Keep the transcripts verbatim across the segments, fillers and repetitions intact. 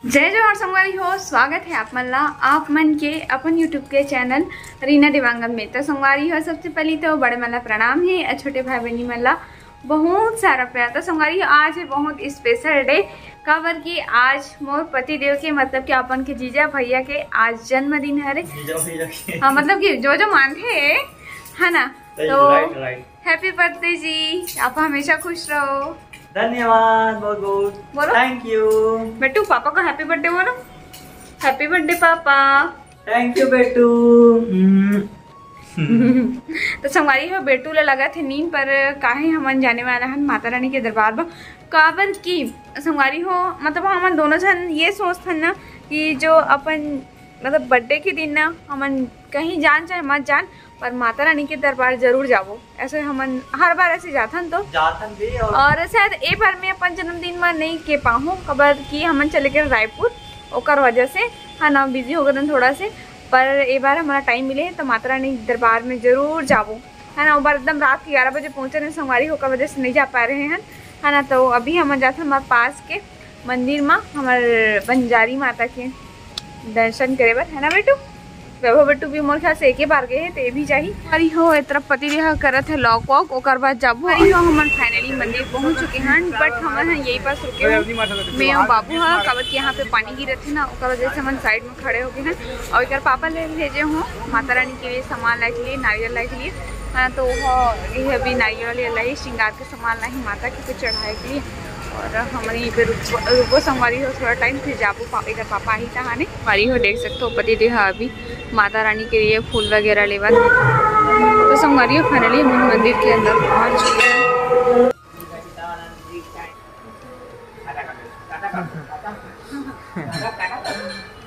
जय जोहार संगवारी हो, स्वागत है आप मन ला, आप मन के अपन YouTube के चैनल रीना देवांगन में। तो संगवारी हो, सबसे पहली तो बड़े मन ला प्रणाम है और छोटे भाई बहनी मन ला बहुत सारा प्यार। तो संगवारी हो, आज है बहुत स्पेशल डे, काबर कि आज मोर पति देव के, मतलब कि अपन के जीजा भैया के आज जन्मदिन हरे। जीजा भैया के। हाँ, मतलब कि जो जो मानथे, है ना? सही, तो right, right. Happy birthday ji, आप हमेशा खुश रहो। धन्यवाद बहुत बहुत। बोलो। Thank you. बेटू, पापा को हैप्पी बर्थडे बोलो। हैप्पी बर्थडे पापा। थैंक यू बेटू। हम्म। तो संगवारी हो, बेटू ला लगा थे नींद, पर काहे हमन जाने वाला हन माता रानी के दरबार बर, काबर कि संगवारी हो, मतलब हमन दोनों झन ये सोचथन ना कि जो अपन, मतलब बर्थडे के दिन ना हमन कहीं जान चाहे मत जान, पर माता रानी के दरबार जरूर जाबो। ऐसे हमन हर बार ऐसे जाथन तो जाथन भी। और और शायद ए बार में अपन जन्मदिन में नहीं के पाहूँ, काबर कि हमन चले गए रायपुर, ओकर वजह से, है ना, बिजी हो गए थोड़ा से। पर ए बार हमारा टाइम मिले तो माता रानी दरबार में जरूर जाबो, है ना। ओ बार एकदम रात के ग्यारह बजे पहुँचे रहे संगवारी, ओकर वजह से नहीं जा पा रहे हैं, है ना। तो अभी हमन जाथन हमारे पास के मंदिर में, हमारे बंजारी माता के दर्शन करे बर, है ना बेटू? वैभव बेटू भी मोर ख्याल से एके बार गए हैं, तो ये भी जाही। अरे हो, ए तरफ पति देह करत है लॉक वॉक, ओकर बाद जाबो। अरे हो, हमन फाइनली मंदिर पहुंच चुके हैं, बट हमन ह यही पास रुके हैं। मैं और बाबू हा, काबर कि यहाँ पे पानी गिरत है ना, ओकर वजह से हमन साइड में खड़े हो गए हैं। और एकर पापा ले भेजे हो माता रानी के लिए सामान लाए के लिए, नारियल लाए के लिए। हाँ, तो वो ये अभी नारियल वाले लाई, श्रृंगार के सामान लाही माता के कुछ चढ़ाए के लिए। और हमन यहीं पे रुकबो, रुकबो संगवारी हो थोड़ा टाइम, फिर जाबो पा-, एकर पापा आही तहाने। संगवारी हो देख सकते हो पति देव अभी माता रानी के लिए फूल वगैरह लेवत। तो संगवारी हो फाइनली हम मंदिर के अंदर पहुंच चुके हैं।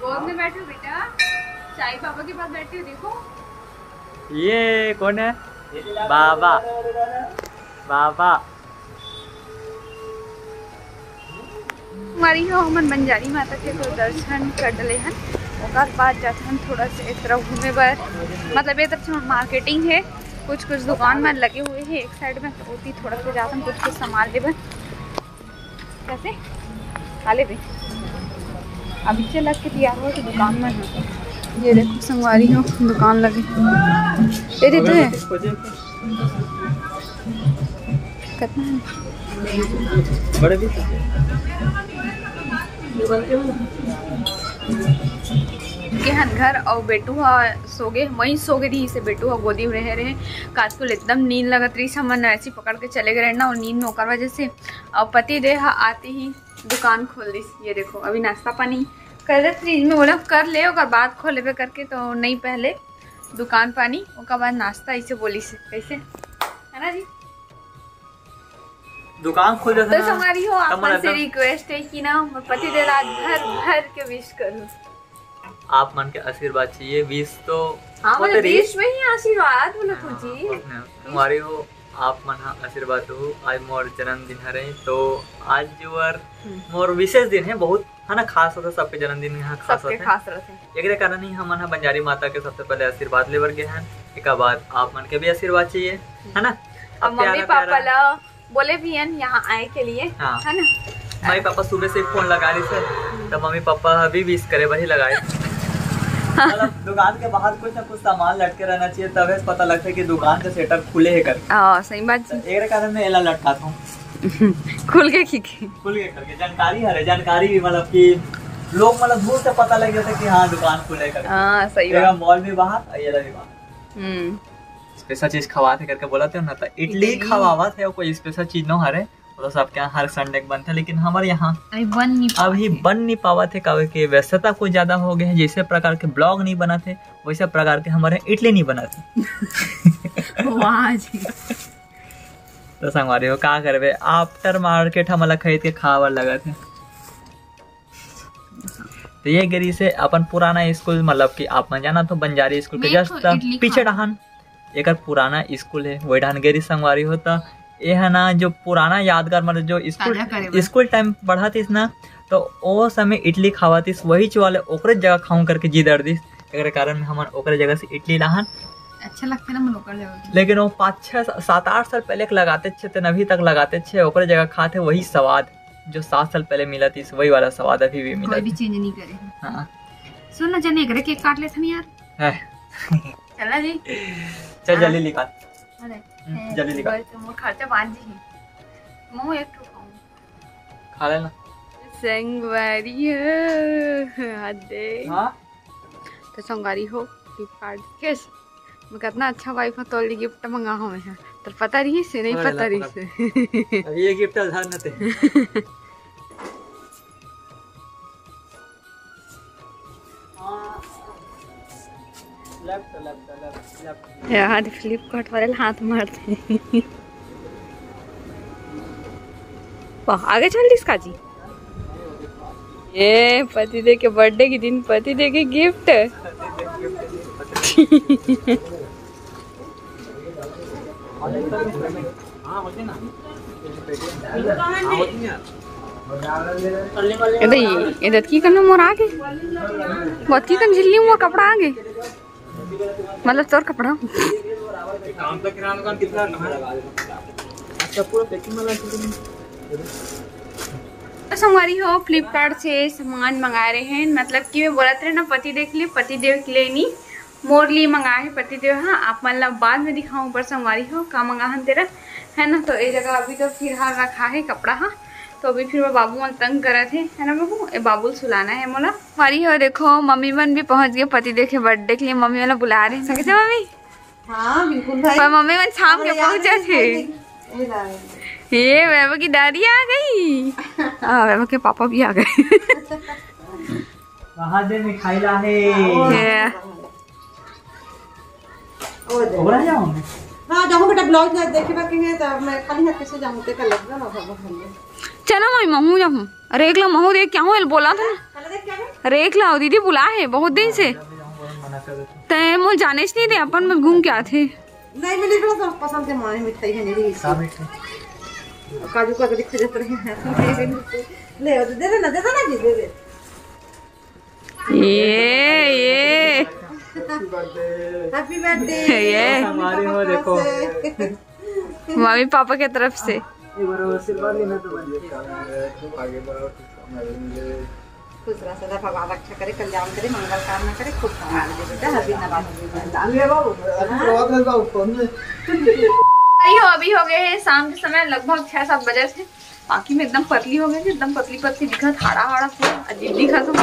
गोद में बैठो बेटा, साईं बाबा के पास बैठे हो, देखो। ये कौन है? बाबा, बाबा। संगवारी हो, हमन बंजारी माता के तो दर्शन कर डले हन, ओकर बाद जाथन थोड़ा से ए तरफ घूमे बर, मतलब ए तरफ से मार्केटिंग है, कुछ कुछ दुकान मन लगे हुए हैं एक साइड में, तो ओती थोड़ा से जाथन कुछ कुछ सामान लेबर। कैसे? खा ले बे। अभी चल के तैयार हो तो दुकान में है। ये देखो संगवारी हो, दुकान लगे। ये देते हैं। कितना है? बड़े भी। के हन घर अउ बेटू ह सोगे, वहीं सोगे रही से बेटू ह गोदी में रहे रहे। काजकुल एकदम नींद लगत रही, हमन ऐसी पकड़ के चले गए ना, और नींद में ओकर वजह से। और पति देह ह आते ही दुकान खोल दिस। ये देखो, अभी नाश्ता पानी कर दे फ्रिज में, बोला कर ले, ओकर बाद खोलेबे करके, तो नहीं, पहले दुकान पानी, ओकर बाद नाश्ता, ऐसे बोली से। कैसे है ना जी? दुकान खोल देथे तो ना, संगवारी हो, आप मन से रिक्वेस्ट है कि ना, मोर पति देव ला भर भर के विश करूँ। आप मन के आशीर्वाद चाहिए, विश तो हाँ, होते मतलब रही। विश में ही आशीर्वाद, बोलो हाँ, कुछ जी। होत नहीं, होत नहीं। संगवारी हो, आप मन हा आशीर्वाद दो। आज मोर जन्मदिन हरे, तो आज जो हर हम्म। मोर विशेष दिन है, बहुत है ना, खास होता, सबके जन्मदिन यहाँ खास सबके होता है। खास रहते हैं। एकरे कारण ही हमन ह बंजारी माता के सबसे पहले आशीर्वाद लेबर गए हैं। एकर बाद आप मन के भी आशीर्वाद चाहिए, है ना? अब अब मम्मी प्यारा, पापा प्यारा। ला बोले भी हन यहाँ आए के लिए, हाँ। है ना? मम्मी पापा सुबह से फोन लगा रही सर, तो मम्मी पापा अभी विश करे बर ही लगाए। मतलब दुकान के बाहर कुछ ना कुछ सामान लटके रहना चाहिए, तबे से पता लगता है कि दुकान का शटर खुले है करके। हाँ, सही बात तो जी। एकरे कारण मैं एला लटकाता हूँ। खुल के खींचे। खुल के करके जानकारी हरे, जानकारी भी मतलब कि लोग मतलब दूर से पता लग जाता कि हाँ दुकान खुले करके। हाँ, सही तेरा बात। मॉल भी बाहर और ये भी बाहर। हम्म। स्पेशल चीज खवात है करके बोला थे ना, तो इडली इडली। खवावत है, कोई स्पेशल चीज नो हरे। मतलब सबके यहाँ हर संडे के बनते, लेकिन हमारे यहाँ अभी बन नहीं अभी पावत है। बन नहीं पावत है, काहे कि व्यस्तता कुछ ज्यादा हो गया है। जैसे प्रकार के ब्लॉग नहीं बनाते, वैसे प्रकार के हमारे यहाँ इडली नहीं बनाते। वाह जी। तो संगवारी हो, का करबे, आफ्टर मार्केट हमला खरीद के खावर लगत है। तो ये गिरी से अपन पुराना स्कूल, मतलब कि आप मन जाना तो बंजारी स्कूल के मैं जस्ट तो इडली पीछे खा- डहान एकर पुराना स्कूल है, वही डहान गिरी संगवारी हो। तो ये है ना जो पुराना यादगार, मतलब जो ताजा करे स्कूल बर। स्कूल टाइम पढ़ा थी ना, तो ओ समय इडली खावा थी, वही वाले ओकरे जगह खाऊं करके जिद अड़ दिस। एकरे कारण में हमन ओकरे जगह से इडली लाहन। अच्छा लगते ना मन ओकर जगह के। लेकिन वो पाँच छः सात आठ साल पहले के लगाते छे, तेन अभी तक लगाते छे, ओकरे जगह खाते वही स्वाद। जो सात साल पहले मिला थी, वही वाला स्वाद अभी भी मिला कोई भी थी। चेंज नहीं करे। हाँ। सुन ना, चल एकरे केक काट लेथन यार। है। चल ना जी। चल हाँ। जल्दी निकाल। अरे, हम्म, हैं, जल्दी निकाल। बस मोर खर्चा बांध जी है। मुंह एक ठो खाऊं। खा लेना। संगवारी हो, हाथ दे। हाँ? तो संगवारी हो, Flipkart। कैसे? मैं कितना अच्छा wife हूँ, तोर लिए gift मंगा हूँ मैं। तो पता रही से, नहीं अरे पता ला रही पकड़। से। अब ये gift उधार न ते। हाँ। Left, left, left, left। यार, Flipkart वाले ला हाथ मारते हैं। वाह, आगे चल दिस काजी। ये पतिदेव के birthday के दिन पतिदेव के gift। ए दे, ए दे, की करना मोर आगे? बहुत की कर झिल्ली मोर कपड़ा आगे। मतलब तोर कपड़ा। काम का किराना दुकान कितना है? अच्छा, पूरा packing वाला। तो संगवारी हो, Flipkart से सामान मंगा रहे हैं, मतलब कि मैं बोलत रहे ना, पति देख ले, पति देख ले नी, मोर लिए मंगा है पति देव। हाँ, आप मन ला बाद में दिखाऊं, पर संगवारी हो, का मंगा हन तेरा, है ना। तो ये जगह अभी तो फिलहाल रखा है कपड़ा, हाँ, तो अभी फिर वो बाबू मन तंग करत हे, है ना बाबू, ये बाबू ल सुलाना है मोला। संगवारी हो, देखो, मम्मी मन भी पहुंच गए पति देव के birthday के लिए, मम्मी वाला बुला रहे हैं। कैसे मम्मी? हाँ, बिल्कुल भाई। पर मम्मी मन शाम के हमारे याद पहुंचा नहीं थे। ये ला। ये वैभव की दादी आ गई। हाँ, वैभव के पापा भी आ गए। कहाँ से मिठाई ला है? ये। ओ दे। ओकरा जाओ। हाँ, जाऊँ बेटा, blouse देखे बाकी है, तो मैं खाली हाथ कैसे जाऊँ, तेरे का लग रहा ना, भगवान। चलो, मैं महू जाऊँ। अरे, एक ला महू देख, क्या हो, बोला था ना। चलो देख क्या है? अरे, एक ला दीदी बुला है बहुत दिन से। तै मोल जाने से नहीं दे, अपन मत घूम के आते। नहीं मिले, थोड़ा सा पसंद के माने मिठाई है मेरी। का मिठाई? काजू का दिख जाते रहे हैं। ले, दे देना, दे देना जी, दे दे। ये, ये। Happy birthday। ये। हमारे वो देखो। मम्मी पापा की तरफ से। एक बार आशीर्वाद लेना तो बन जाता है। आगे बढ़ो, खुश रहो, सदा भगवान रक्षा करे, कल्याण करे, मंगल कामना करे, खूब कमा ले बेटा, हर दिन नवाज। ले बाबू, आशीर्वाद ले बाबू, फोन में। अरे हो, अभी हो गए हैं शाम के समय, लगभग छह सात बजे से। बाकी मैं एकदम पतली हो गई थी, एकदम पतली पतली दिखत, हाड़ा हाड़ा पूरा अजीब दिखत हूँ।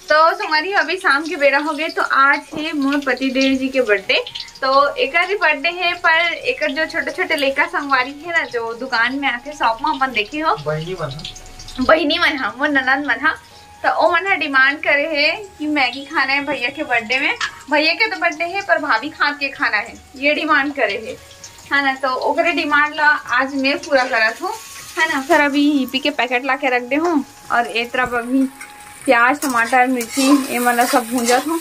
तो संगवारी, अभी शाम के बेरा हो गए, तो आज है मोर पति देव जी के birthday। तो एकर भी birthday है, पर एकर जो छोटे छोटे लइका संगवारी है ना, जो दुकान में आके shop में अपन देखे हो, बहिनी मन ह। बहिनी मन ह, मोर ननद मन ह, तो ओ मन ह demand करे है कि मैगी खाना है भैया के birthday में। भैया के तो birthday है, पर भाभी खात के खाना है, ये demand करे है, है ना। तो ओकरे demand ला आज मैं पूरा करत हूँ, है ना। सर अभी ईपी के packet ला के रख दे हूँ, और ए तरफ अभी प्याज, टमाटर, मिर्ची, ये मन ला सब भूंजत हूँ,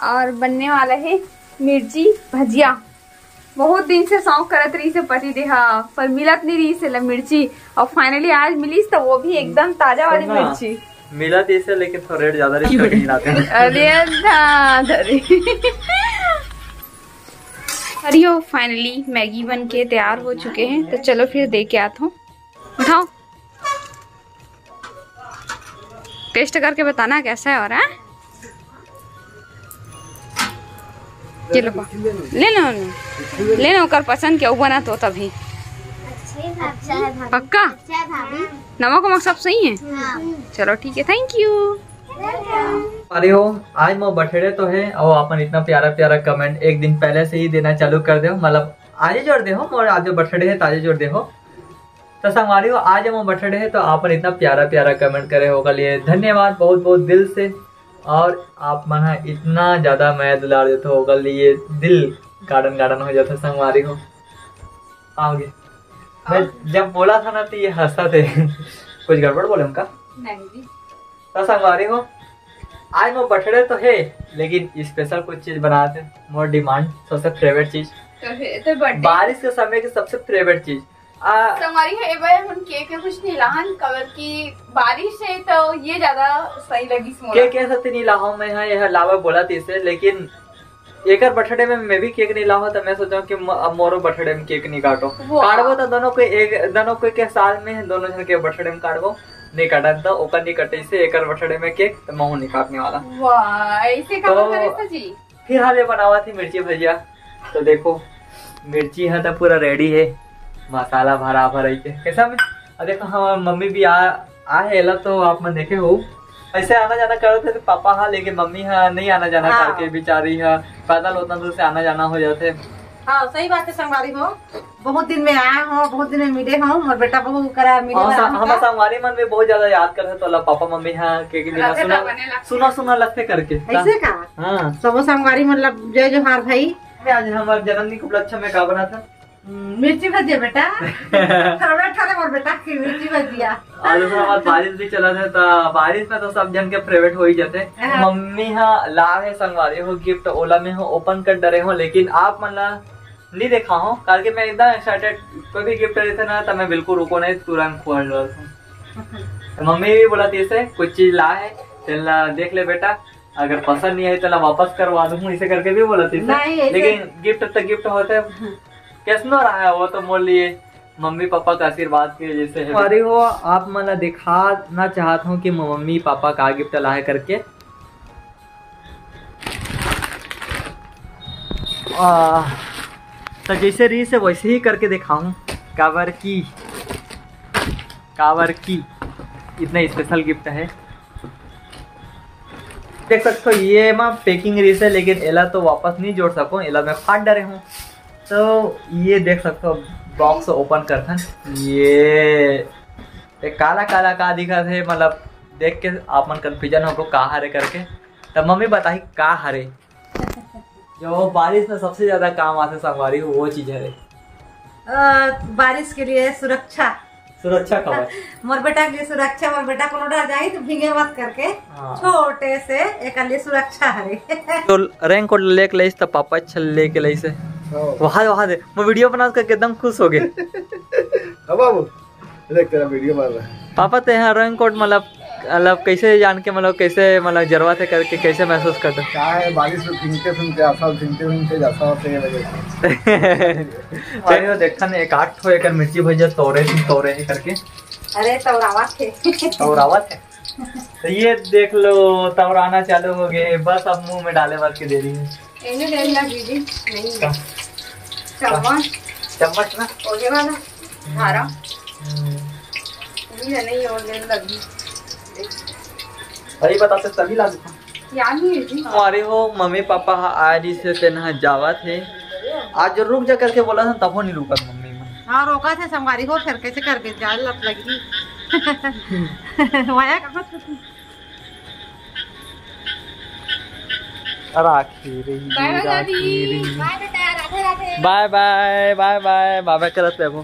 और बनने वाला है मिर्ची भजिया। बहुत दिन से शौक करत रही से पति देहा, पर मिलत नहीं रही से ला मिर्ची, और finally आज मिलीस, तो वो भी एकदम ताजा वाली सुन ना, मिर्ची। मिलत इसे, लेकिन थोड़ा rate ज्यादा रही, तो नहीं लाते हैं। अरे अंधा, अरे। अरे यो, finally मैगी बन के तैयार हो चुके हैं, तो चलो फिर दे के आता हूँ। उठाओ, taste करके बताना कैसा है। और हाँ, ये लो बा, ले लो, ले लो, ओकर पसंद के, उ बना तो तभी। अच्छा है भाभी। पक्का? अच्छा है भाभी। नमक वमक सब सही है? हाँ। चलो ठीक है, thank you। अरे हो, आज मोर birthday तो है, और आपन इतना प्यारा प्यारा comment एक दिन पहले से ही देना चालू कर दे हो, मतलब आज ही जोड़ दे हो, मोर आज birthday है, ताजे जोड़ दे हो। तो संगवारी हो, आज मोर birthday है, तो आपन इतना प्यारा प्यारा comment करे हो, ओकर लिए धन्यवाद बहुत बहुत दिल से। और आप मन ह इतना ज्यादा मया दुलार देते हो, ओकर लिए दिल garden garden हो जाता संगवारी हो। आओगे? मैं जब बोला था ना, तो ये हंसता थे। कुछ गड़बड़ बोले उनका? नहीं जी। तो संगवारी हो, आज मोर birthday तो है, लेकिन special कुछ चीज बनाते, मोर demand, सबसे favourite चीज। तो फिर तो birthday। बारिश के समय की सबसे favourite चीज। आ, संगवारी हो, ए बार हमन केक में कुछ नहीं लाहन, काबर कि बारिश है तो ये ज्यादा सही लगिस मोला। केक ऐसा तो नहीं लाहूं मैं, हाँ, यह लावा बोला तीसे, लेकिन एकर बर्थडे में मैं भी केक नहीं लाहूं, तो मैं सोचा कि म-, अब मोरो बर्थडे में केक नहीं काटो। वाह। काटबो तो दोनों के एक, दोनों के, के साल में दोनों जन के बर्थडे में काटबो। नहीं काटन तो ओकर नहीं कटे से एकर बर्थडे में केक, तो महू नहीं काटने वाला। वाह, ऐसे तो कहाँ करे सर जी? फिलहाल ये बनावा थी मिर्ची भजिया। तो देखो, मिर्ची है तो पूरा रेडी है, मसाला भरा भरा के कैसा में। और देखो, हमार मम्मी भी आ, आ है एला, तो आप मन देखे हो, ऐसे आना जाना करत है पापा हा, लेकिन मम्मी हा नहीं आना जाना हाँ। करके, बेचारी हा पैदल उतना दूर से आना जाना हो जाते। हाँ, सही बात है संगवारी हो, बहुत दिन में आया हो, बहुत दिन में मिले हो, मोर बेटा बहू करा मिले हाँ, ला सा-, हमका। हमार संगवारी मन भी बहुत ज्यादा याद करत है, तो ला पापा मम्मी हा के, के बिना रस्ते सुना, बने लगते। सुना सुना लगते करके। ऐसे का? हाँ। सबो संगवारी मन ला जय जोहार भाई। आज हमार जन्मदिन के उपलक्ष्य में का बना था? हम्म, मिर्ची भजिया बेटा। फेवरेट हरे मोर बेटा की मिर्ची भजिया। और दूसरा बात, बारिश भी चलत है, तो बारिश में तो सब जन के फेवरेट हो ही जाते। हाँ। मम्मी हा ला है संगवारी हो गिफ्ट, ओला में हो ओपन कर डरे हो, लेकिन आप मन ला नहीं देखा हो, काल के मैं एकदम एक्साइटेड, कोई भी गिफ्ट देते ना, तो मैं बिल्कुल रुको नहीं, तुरंत खोल डालता हूँ। तो मम्मी भी बोला थी इसे, कुछ चीज ला है, तेला देख ले बेटा, अगर पसंद नहीं आई तो ला वापस करवा दूँ, इसे करके भी बोला थी इसे। नहीं, ऐसे लेकिन गिफ्ट तो गिफ्ट होते हैं। कैसनो रहा है वो तो मोर लिए मम्मी पापा का आशीर्वाद के जैसे है। अरे वो आप मन ला दिखाना चाहत हूँ कि मम्मी पापा का गिफ्ट ला है करके। आ, तो जैसे रही से वैसे ही करके दिखाऊं, काबर की, काबर की इतना स्पेशल गिफ्ट है। देख सकते हो ये मा पैकिंग रही से, लेकिन एला तो वापस नहीं जोड़ सको, एला मैं फाड़ डरे हूँ। तो ये देख सकते हो बॉक्स ओपन करथन, ये एक काला काला का दिखत है, मतलब देख के आप मन कंफ्यूजन हो का हरे करके। तब मम्मी बताही का हरे। जो बारिश में सबसे ज्यादा काम आथे संगवारी, वो चीज हरे। अ, बारिश के लिए सुरक्षा। सुरक्षा कवच। मोर बेटा के लिए सुरक्षा, मोर बेटा कोनो डर जाही तो भींगे मत करके। हाँ। छोटे से एक लिए सुरक्षा हरे। तो रेनकोट लेके लइस त पापा छल लेके लइस है। हाँ। वहाँ, वहाँ दे, मैं वीडियो बना के एकदम खुश हो गए। हाँ बाबू, देख तेरा वीडियो बन रहा है। पापा ते यहाँ रेनकोट मतलब, मतलब कैसे जान के, मतलब कैसे, मतलब जरूरत है करके कैसे महसूस करते? क्या है, बारिश में भींगते भींगते, आसपास भींगते भींगते जाता होता है, ये वजह से। अरे वो देखा नहीं, एक आठ ठो एकर मिर्ची भजिया तोरे, तोरे है करके। अरे तौरावत है। तौरावत है। तो ये देख लो, तौराना चालू हो गए, बस अब मुंह में डाले भर के दे रही है। इन्हें ले लिया दीदी, नहीं है। का? चम्मच। चम्मच ना? ओले वाला। धारा। हम्म। नहीं है, नहीं, ओले लगी। अरे बता सकता भी ला देता। याद नहीं है जी। अरे वो मम्मी पापा आज से तेन ह जावत है। आज जो रुक जा करके बोला था, तब नहीं रुका मम्मी में। हाँ, रोका थे संगवारी हो, फिर कैसे कर दे, जाल लत लगी। वाया कहाँ से? राखी रही, बाय बाय राखी दादी। रही। बाय बेटा, राधे राधे। बाय बाय, बाय बाय, बाय बाय करत है वो।